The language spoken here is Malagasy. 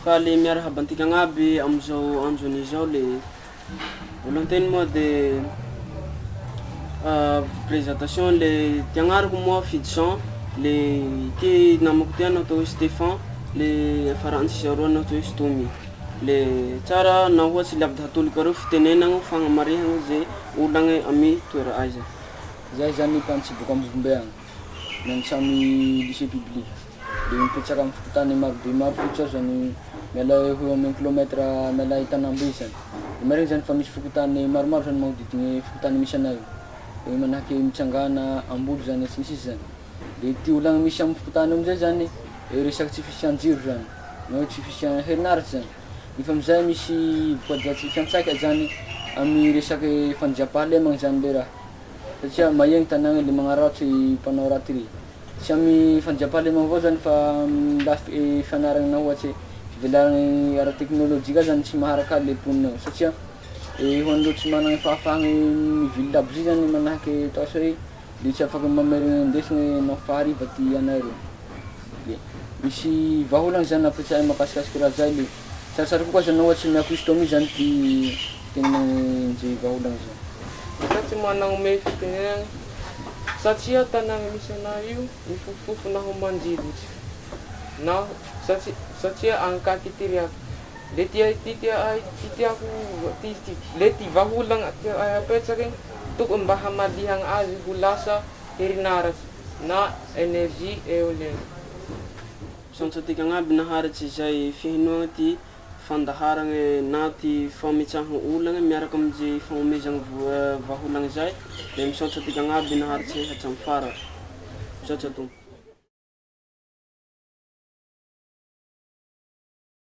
Faly miarahaba antika agnaby amizao andro anio zao. Le voalohanteny moa de présentation, le ty agnarako moa Fidison, le ty namako ty atao hoe Stéphan, le afarantsy aroa atao hoe Stomy. Le tsara na ohatsy le avy da hatolokareo fitenenana fagnamarihana ze olagny amy toera aiza. Zahay zany mpianatsy boaka Ambovombe agny, mianatra amy lycée public, de mipetraka amy fokontany marobe maro fotsy zany, miala eo ho eo amy 1 kilomètre miala i tanambe zany. De marigny zany fa misy fokontany maromaro zany magnodidigny fokontany misy anay io, manahaky Mitsangana, Amboly zany, sy ny sisa zany. De ty olagna misy amy fokontany io amizay zany, resaky tsy fisian-jiro zany na hoe tsy fisian'ny herinaratsy zany, nefa amizay misy voka-dratsy fiantraika zany amy resaky fandriampahalemana zany le raha, satria mahia ny tanàgna le magnaraotsy mpanao raty rey. Tsy amy fandriampahalemana avao zany fa amy lafy fianarana na ohatsy fivelarany ara-teknôlôjia zany tsy maharaka le mponina ao, satria ho an'ireo tsy manana fahafahana mivily labozia zany manahaky taosa rey, de tsy afaky mamerigny indesigny nahofa hariva ty anay reo. De misy vahaolana zany ampiasaina mahakasikasiky raha zay, le sarosaro kokoa zany ohatsy miako istomy zany ty tena zay vahaolana zany. Za tsy managnomey fitenenana satria tanàna misy anay io mifofofofo naho mandrivotsy naho satria ankaky ty riaky le tia ty tia ty tiako ty ty le ty vahaolana tia apetraky tokony mba hamadihana azy ho lasa herinaratsy na énergie éolienne. Misaotra antika agnaby naharitsy zay fihenoana ty fandaharagna na ty fametrahana olagna miaraka amizay fagnomezana vahaolagna zay. De misaotra antika agnaby naharitsy hatramin'ny farany. Misaotra tompo.